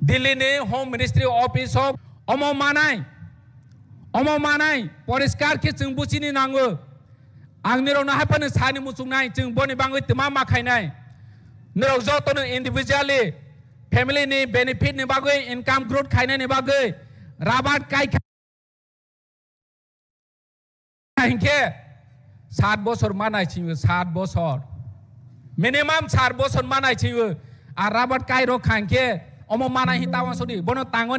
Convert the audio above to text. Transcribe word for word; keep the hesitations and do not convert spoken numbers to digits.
Delhi ni Home Ministry office o omo manai, omo manai poriskar khe chwng buchini nango. Ang nirokno haphano sani muchungnai, chwng boni bagwi twma ma khainai. Nirok jotono individually family ni benefit ni bagwi, income growth khainani bagwi rabar kai kha-, hinkhe sat bosor manai chwng, sat bosor. Minimum sat bosor manai chwng. A rabar kai rok kha hinkhe omo manai hi tawan sodi. Bono tango